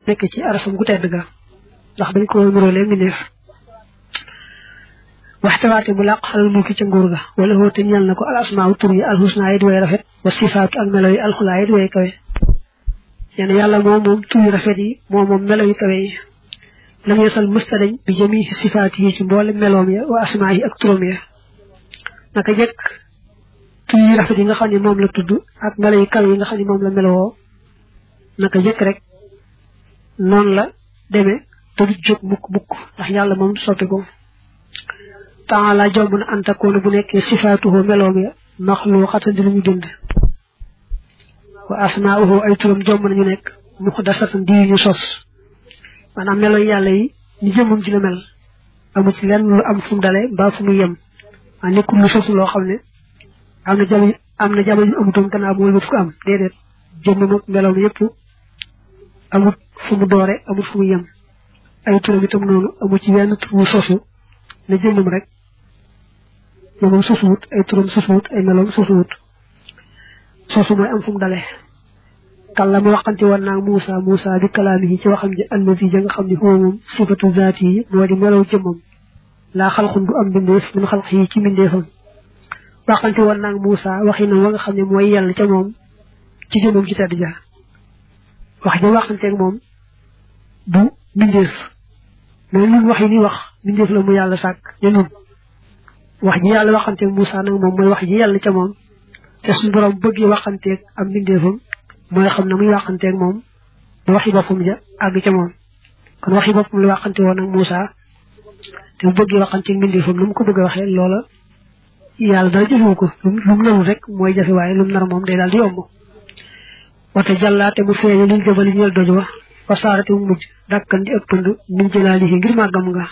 nekk ci arasam gu tedd ga ndax dañ ko nuróole mbindeef waxtawaate mu làq xalal mulki ca nguur ga wala hoote ñal na ko al asmaaw tur yi alxusnaa yi di way rafet wa sifaatu ak melo yi alxulaa yi di way kawe yéen yàlla moom tur yu rafet yi moom melo yu kawe yi lam yesal mësta dañ bi jëmi sifaat yi ci mboole meloom ya wa asmaa yi ak turam ya naka jëkk tur yu rafet yi nga xam ne moom la tudd ak melo yu kawe yi nga xam ne moom la melowoo naka jëkk rek noonu la demee te du jóg mukk ndax yàlla moom soppi ko taala jomb na antakoona bu nekkee sifaatuhu meloom ya maxluuqatan di lu ñu dund wa asmaauhu ay turam jomb nañu nekk muxdasatan di ñu sos maanaam melo yàlla yi ni jëmmam ci la mel amu ci lenn lu am fu mu dale mbaa fu mu yem a nekkul lu sos loo xam ne am na jamono yu amutoon gannaaw mooy ko am déedéet jëmmam ak meloom yépp amut fu mu doore amut fu mu yem ay turam itam noonu amut ci wenn tur wu sosu ne jëmmam rek jëmmam sosuwut ay turam sosuwut ay meloom sosuwut sosu mooy am fu mu dale kàlla mu waxante woon naa Muusa bi kalaamihi ci waxam ji allazi ja nga xam ne huwa moom sifatu zaati yi moo di melow jëmmam laa xalxun du am mbindeef mun xalq yi ci mbindeefam waxante woon naa Muusa waxi na wa nga xam ne mooy yàlla ca moom ci jëmmam ci tedd ja wax ja waxanteeg moom du mbindeef mais ñun wax yi ni wax mbindeef la mu yàlla sàkk ne ñun wax ji yàlla waxanteeg Muusa nag moom mooy wax ji yàlla ca moom te suñu borom bëggee waxanteeg am mbindeefam mooy xam na muy waxanteeg moom ba waxi boppam ja àgg ca moom kon waxi boppam la waxante woon ak Muusa te bu bëggee waxanteeg mbindeefam lu mu ko bëgg a waxee loola yàlla dara jëfewu ko lu mu narul rek mooy jafe waaye lu mu nar moom day daal di yomb wate jàllaate mu feeñe lil jabali ñeel doj wa wasaarate mu mujj dàkkan di ëppand min jëlaalihi ngir màggam nga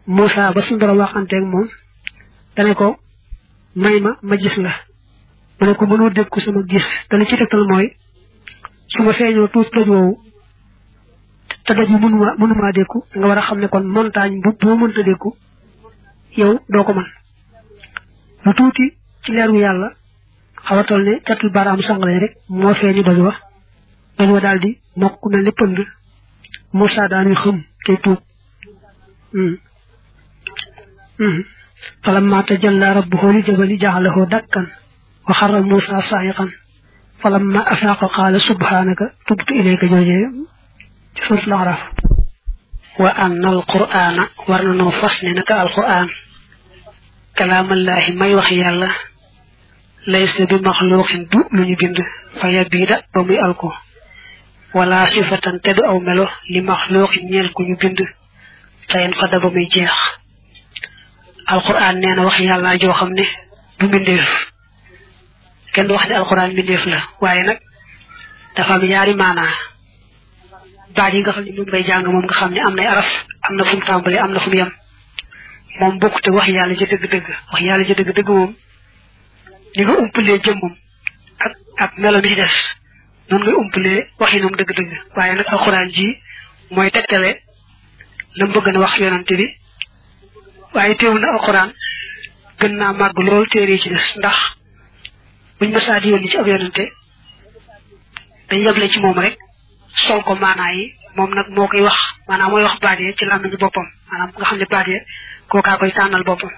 Muusa ba suñu borom waxanteeg moom dane ko may ma gis la mu ne ko mënoo dékku sama gis te li ci tegtal mooy su ma feeñoo tuuti doj woowu te doj yi mënumaa dékku nga war a xam ne kon montagne boo mënta dékku yow doo ko mën lu tuuti ci leeru yàlla xawatol ne catul baaraam sangale rek moo feeñu doj wa daal di mokk mel ni pënd Muusa daanuy xëm te tuub falamma tajalla rabbuhu li jabali ja'alahu dakkan wa xarra Muusa saa'iqan falamma afaaqa qaala subhaanaka tubtu ilayka joojee ci suuratul A'raaf wa anna alqur'aana war na noo fas ne naka alqur'aan kalaamallaahi may wax yàlla laysa bi maxluuqin du lu ñu bind fa yabiida ba muy alko wala sifatan te du aw melo li maxluuqin ñeel ku ñu bind fayen fa da ba muy jeex alquran nee na wax yàlla joo xam ne du mbindeef kenn du wax ne alquran mbindeef la waaye nag dafa am ñaari maanaa baat yi nga xam ne moom ngay jàng moom nga xam ne am nay araf am na fu mu tàmbalee am na fu mu yem moom bokkute wax yàlla ja dëgg-dëgg wax yàlla ja dëgg-dëgg moom ni nga umpalee jëmmam ak melo mi ci des noonu ngay umpalee waxinam dëgg-dëgg waaye nag alxuraan ji mooy tegtale la mu bëgg na wax yonante bi waaye teewul na alxuraan gën naa màgg lool téere ci des ndax buñ mësaa di yónni ci ab yonante dañ yeble ci moom rek sol ko maanaa yi moom nag moo koy wax maanaam mooy wax baat yi ci làmmiñu boppam maanaam nga xam ne baat yi kookaa koy tànnal boppam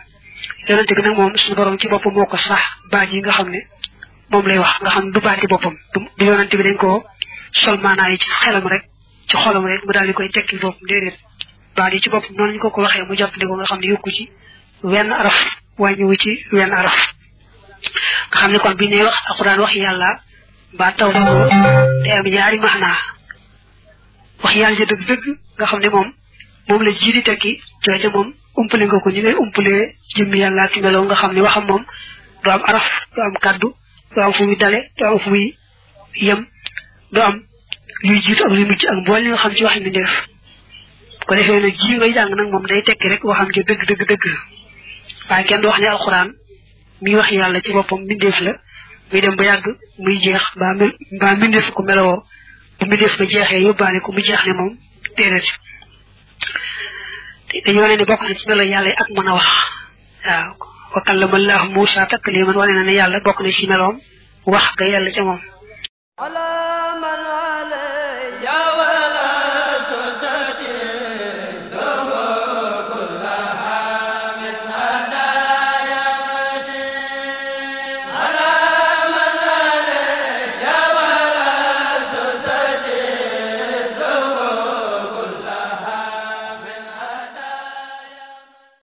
yonante bi nag moom suñu borom ci boppam moo ko sax baat yi nga xam ne moom lay wax nga xam ne du baati boppam du yonante bi dañ koo sol maanaa yi ci xelam rek ci xolam rek mu daal di koy tekki boppam déedéet baat yi ci boppam noonu ñu ko waxee mu jàppandi ko nga xam ne yokku ci wenn araf wàññiwu ci wenn araf nga xam ne kon bi ne wax alxuraan wax yàlla ba taw te am ñaari maanaa wax yàlla ja dëgg-dëgg nga xam ne moom la ji di tekki jooja moom umpale nga ko ñu ngay umpalee jëmmi yàlla ki meloo nga xam ne waxam moom du am araf du am kaddu du am fu muy dale du am fu muy yem du am luy jiitu ak luy mujj ak mbool li nga xam ci wax mi def ko defee nag ji ngay jàng nag moom day tekki rek waxam ci dëgg waaye kenn du wax ne alxuraan mi wax yàlla ci boppam mbindeef la muy dem ba yàgg muy jeex mbaa mbindeef ko melowoo bu mbindeef ba jeexee yóbbaale ko mu jeex ne moom déedéet dañoo ne ni bokk na ci melo yàlla ak mën a wax waaw wa kallama Allahu Muusaa takliiman wane na ne yàlla bokk na ci meloom wax ga yàlla ca moom